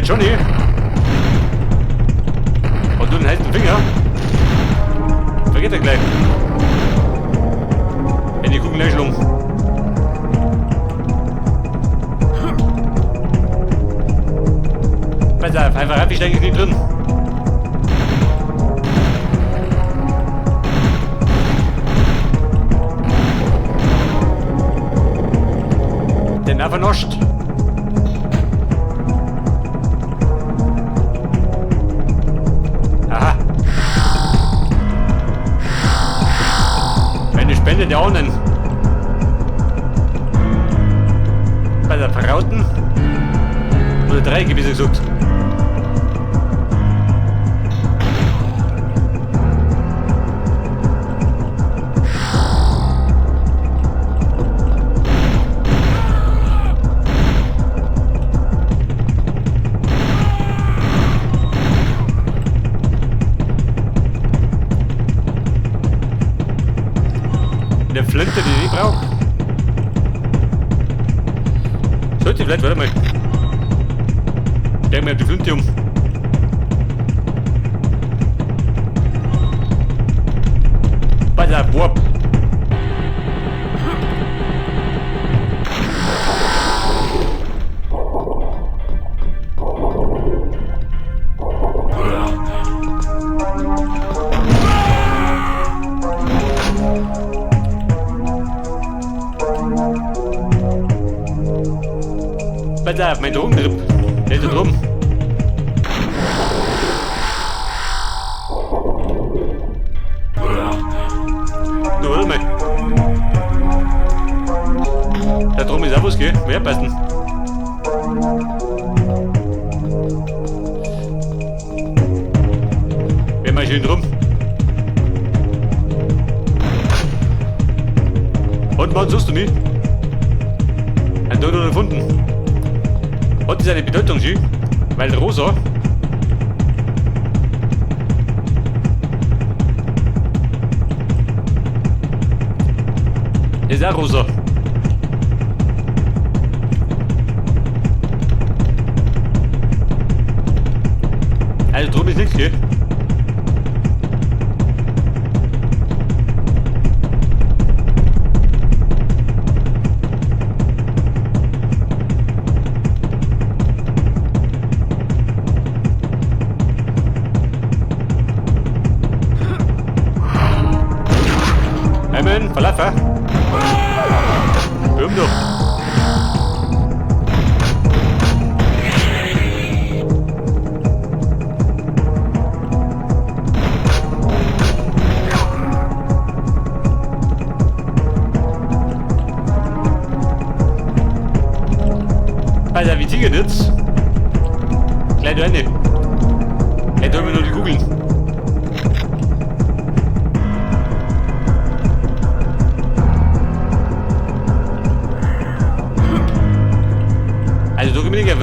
Johnny und du den heißen Finger. Vergeht er gleich. Wenn die gucken gleich um. Pass auf, einfach absteigen ist nicht drin. Den vernascht. Aha. Eine Spende der Ahnen. Bei der Brauten. Oder Dreiecke, wie sie gesagt. Eine Flinte, die ich brauche. Sollte ich vielleicht, warte mal. Denk mir die Flinte um. Pass auf, Warp. Pass auf, mein Drogentrip. Der ist da drum. Du, warte mal. Da drum ist auch was, gell? Wer passen? Wer mal schön drum. Und wann suchst du mich? Ein Dodo gefunden. Hat das eine Bedeutung, sie? Weil rosa. Ist auch rosa. Also drum ist nichts, gell? Hey man, verlauf, hä? Hör doch. Alter, wie tigert jetzt? Gleich da rein. Hey, da haben wir nur die Kugeln. Also da bin ich auf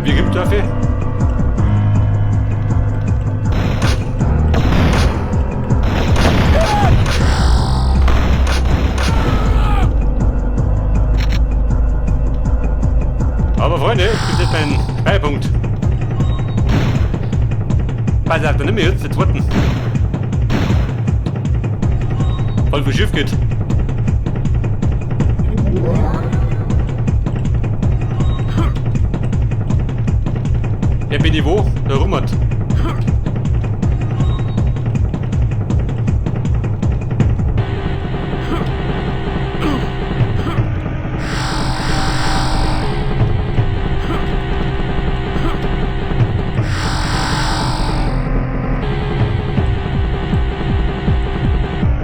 Wie gibt dafür? Aber Freunde, das ist mein Speicherpunkt. Pass auf, dann nimm ich jetzt den zweiten. Voll wo schief geht. Ja, bin ich wo? Da rum hat.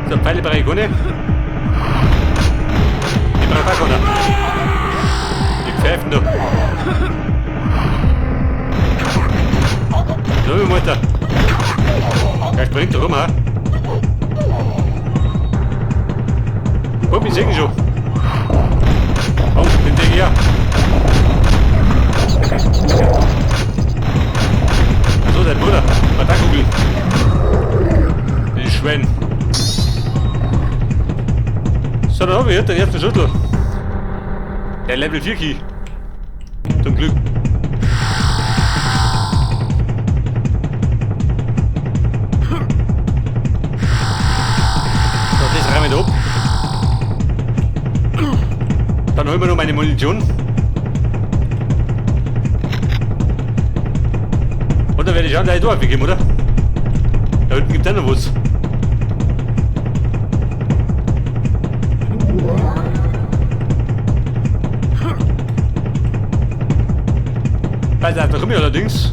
So, Pfeile brauche ich keine. Ich brauche auch keine. Die Pfeifen da. So, Mutter. Er springt rum, ha? Guck, ich seh ihn schon. Oh, den Ding hier. So, dein Bruder. Mal da googeln. Die Schwein. So, dann haben wir jetzt den ersten Schüttel. Der Level 4 Key. Zum Glück. So, das räume ich ab. Dann holen wir noch meine Munition. Und dann werde ich schauen, dass ich da aufgegeben, oder? Da unten gibt es auch noch was. Pass auf, da komme ich allerdings.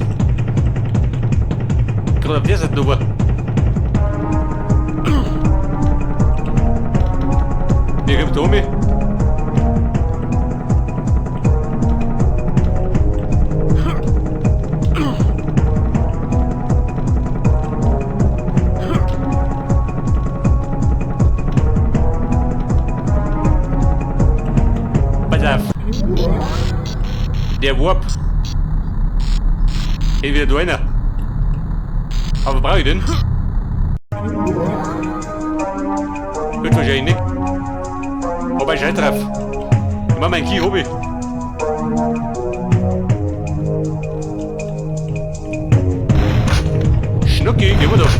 Gerade auf der Seite rüber. Hier kommt der Omi. Pass auf. Der Warp. Geht wieder da rein. Aber brauche ich den? Wird wahrscheinlich nicht. Aber ich scheiß drauf. Ich mach mein Key Hobby. Schnucki, gehen wir doch.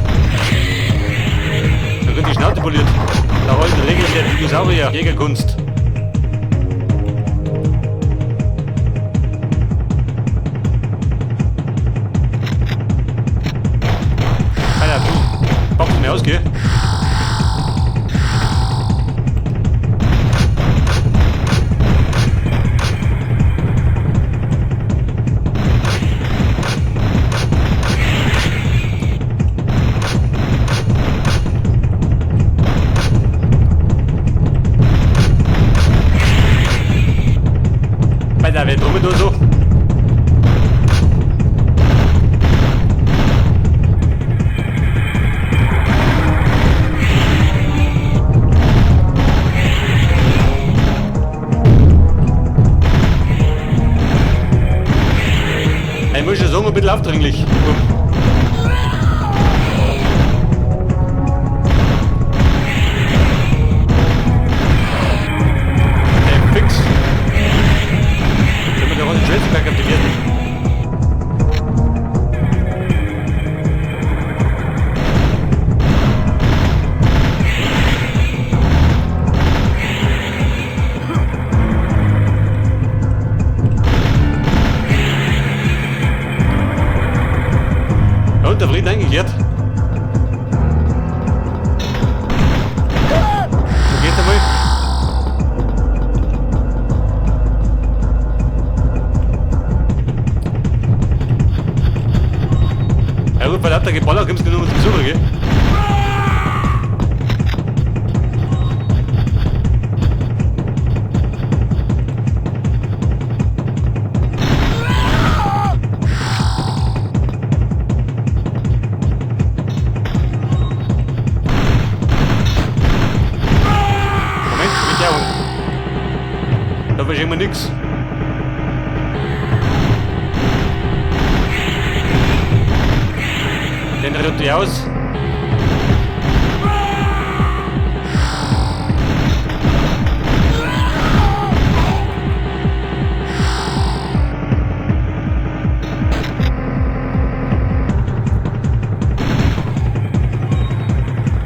Da wird die Schnauze poliert. Da rollen Regeln der Dinosaurier Jägerkunst. Alter, du boxst mir aus, gell? Alter, wer drum oder so? Ich muss schon sagen, ein bisschen aufdringlich. Ey, fix. Wenn wir da den Schweizenberg aktivieren. Ja, und der Frieden eingekehrt. So geht's einmal. Ja gut, bei lauter Geballer kommst du nur zum Besucher, gell? Moment, mit der Da verstehen wir nix. Den rührt die aus.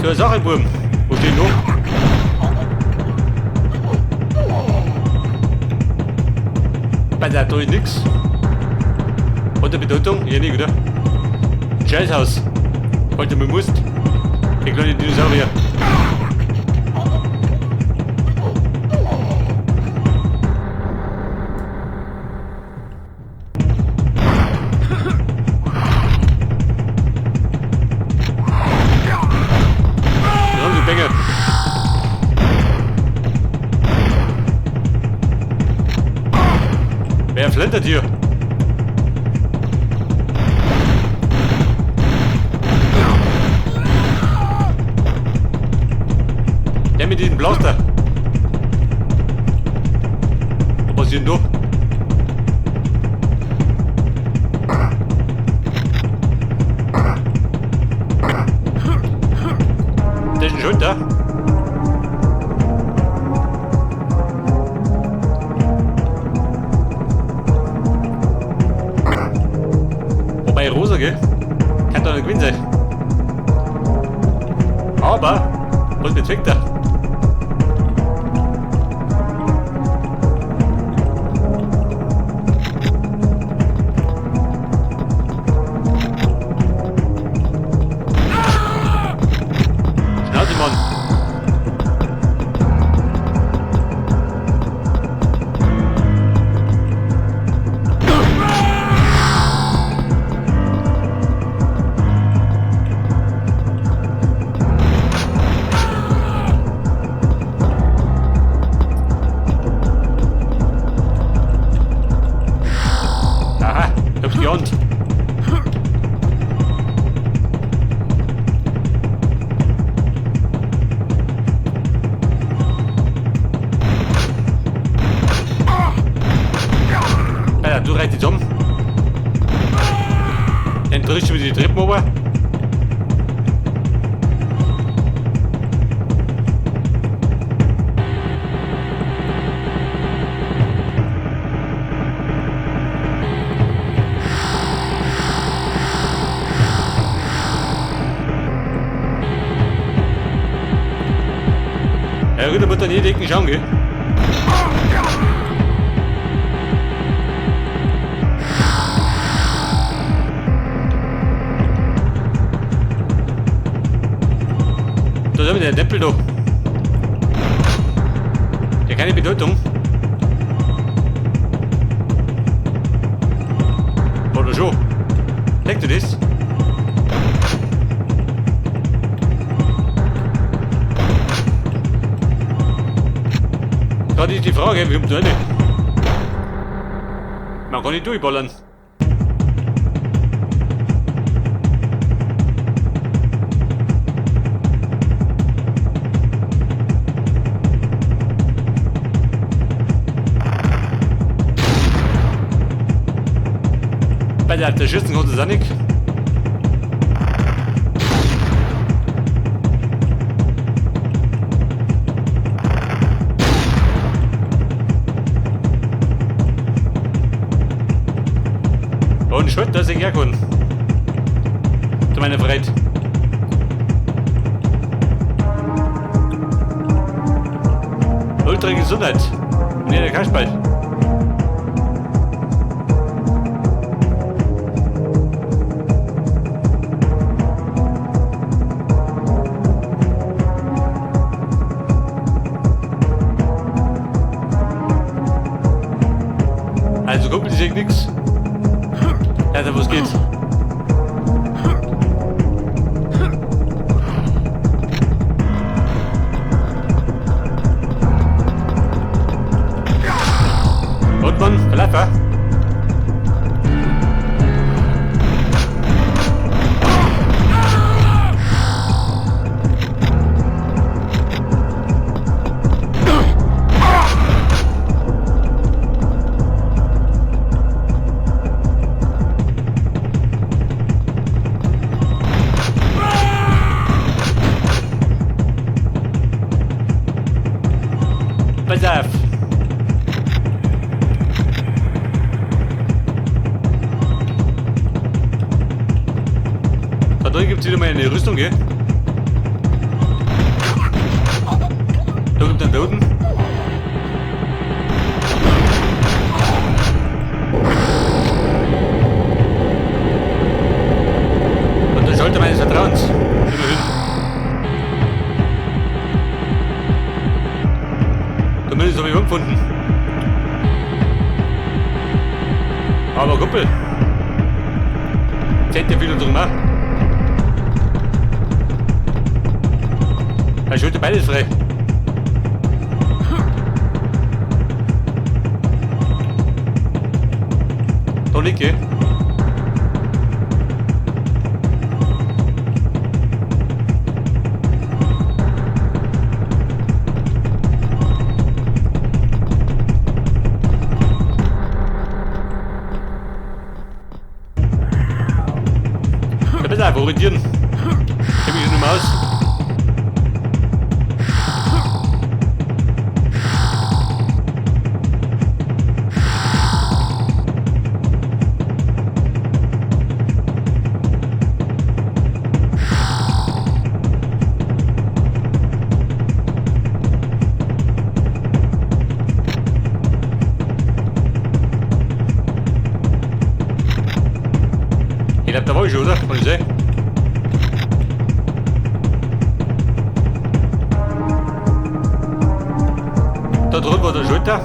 Zur Sache, Buben. Wo steht noch? Bei der da ist nix. Hat der Bedeutung? Ja, nicht, oder? Scheißhaus. Alter, man muss. Der kleine Dinosaurier. Wer flentert hier? Der mit diesem Blaster. Was passiert denn da? Der ist schon da. War ja rosa, gell? Kann doch nicht gewesen sein. Aber, was bezweckt er? Schnauze, Mann. Aha, ich hab's geahnt. Alter, du reißt dich um. Dann drückst du wieder die Treppen runter. Ja gut, da wird dann jede Ecken schauen, gell? Da ist der Tempel da. Der keine Bedeutung. Oder schon? Denkst du das? Da ist die Frage, wie kommt da rein? Man kann nicht durchballern. Bei der Schützen konnte es auch nicht. Und Schritt, das ist ja gut. Zu meiner Freude. Ultra Gesundheit. Ne, der Kasperl. Also guck, ich seh nix. Alter, wo's geht? Und Mann, verlauf, Pass auf. Da drin gibt's wieder mal eine Rüstung, gell? Da gibt es einen Toten. Und der Schalter meines Vertrauens. Immerhin. Zumindest habe ich gefunden. Aber Kumpel. Zählt ja viel und drum auch. Da schalte beides frei. Da liegt, gell? Ja, bitte einfach orientieren. Ich kenn mich schon nicht mehr aus. schon, oder? Kann ich sehen? Da drüben war der Schalter.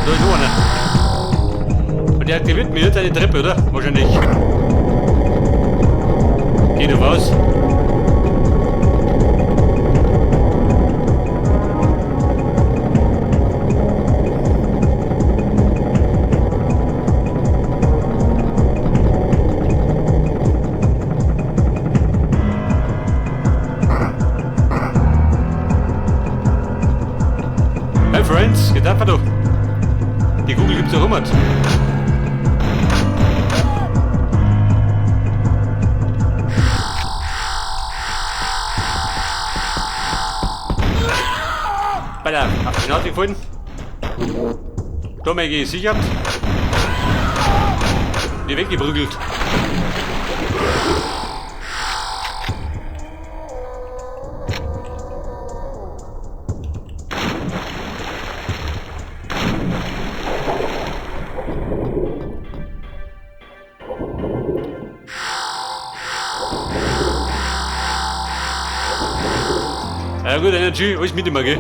Da ist noch einer. Und der aktiviert mir jetzt eine Treppe, oder? Wahrscheinlich. Geht doch aus. Hey Friends, geht einfach doch. Die Kugel gibt's doch immer. Bei der auf die Schnauze gefallen. Da haben wir gesichert. Die weggeprügelt. Ja gut, Energy, alles mit immer, gell?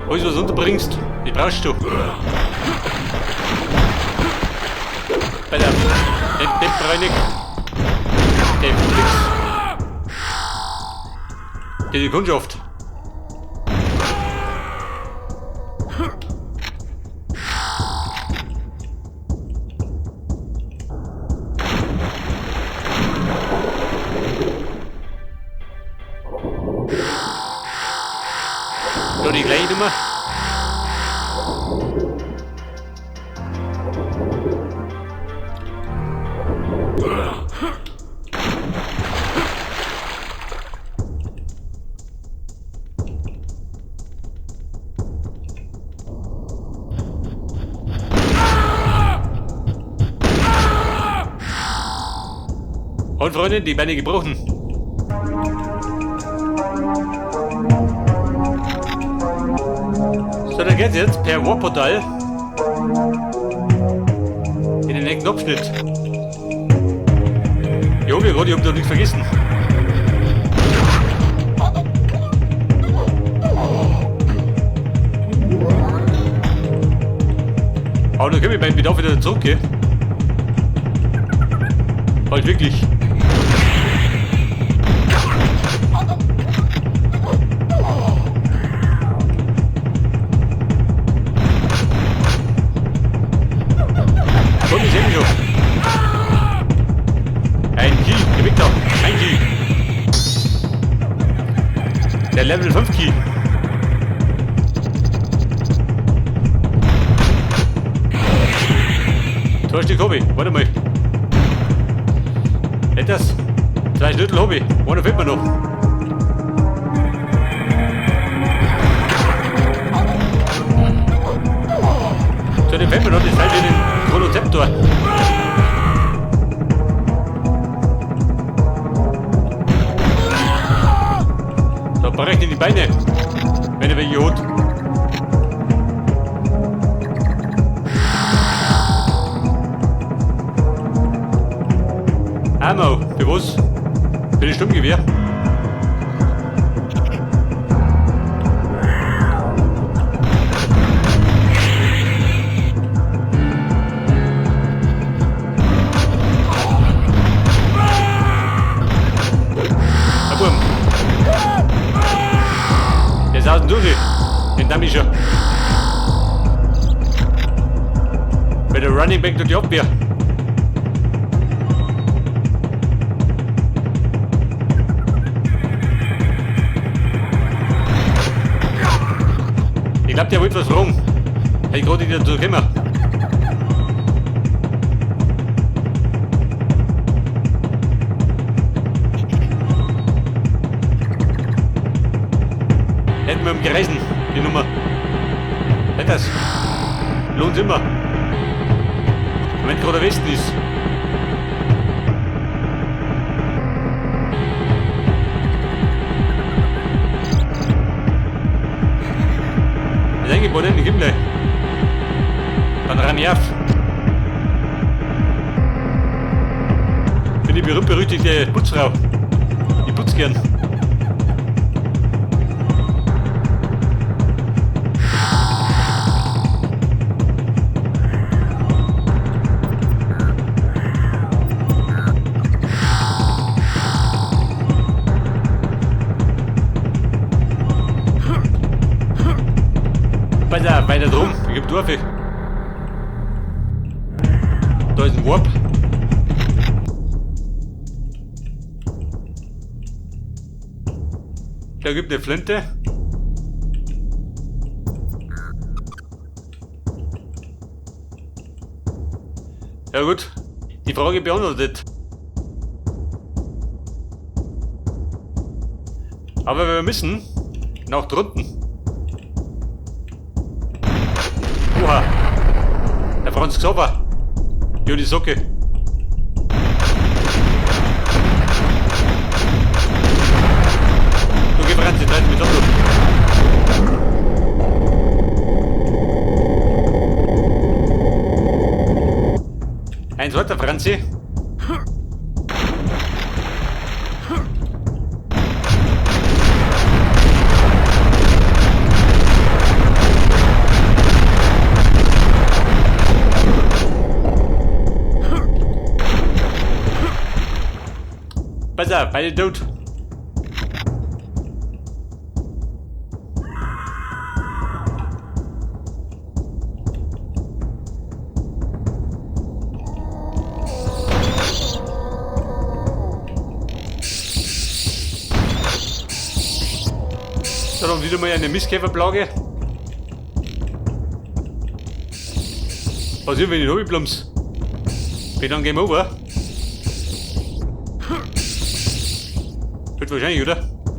Alles was unterbringst, die brauchst du. Bei der den. Der nix. Die Kundschaft. Da die gleiche Nummer. Und Freunde, die Beine gebrochen. So, dann geht's jetzt per Warp-Portal in den nächsten Abschnitt. Ich hoffe gerade, ich hab da nichts vergessen. Aber dann können wir beim Bedarf wieder zurück, gell? Halt wirklich. Komm, ich seh mich schon. Ein Key, geh weg da. Ein Key. Der Level 5 Key. Zwei Stück hab ich. Warte mal. Etwas. 2 Schlüssel hab ich. Einer fehlt mir noch. So, den fehlt mir noch. Das ist halt wie den Chronozeptor. Da brechen die Beine, wenn er welche hat. Ammo, für was? Für das Sturmgewehr? Der ist außen durch. Den damm ich schon. Bei der Running Back durch die Abwehr. Ich glaub, der wollte was fragen. Hätte ich gerade nicht dazu gekommen. Hätten wir ihm gerissen, die Nummer. Hätte das. Lohnt immer. Wenn gerade der Westen ist. Das Eingebaut, ich gib gleich. Dann ran ich auf. berühmt-berüchtigte Putzfrau. Ich putz gern. Pass auf, weiter drum. Ich hab Dorfe. Da ist ein Warp. Da gibt eine Flinte. Ja gut, die Frage beantwortet. Aber wir müssen nach drunten. Oha. Der Franz Xaver. Ja, die Socke. Du geh Franzi, treib mit ab, du. Eins weiter, Franzi. Pass auf, beide tot. So, dann wieder mal eine Mistkäferplage. Was ist, wenn ich runterplumps? Bin dann Game Over? Wird wahrscheinlich, oder?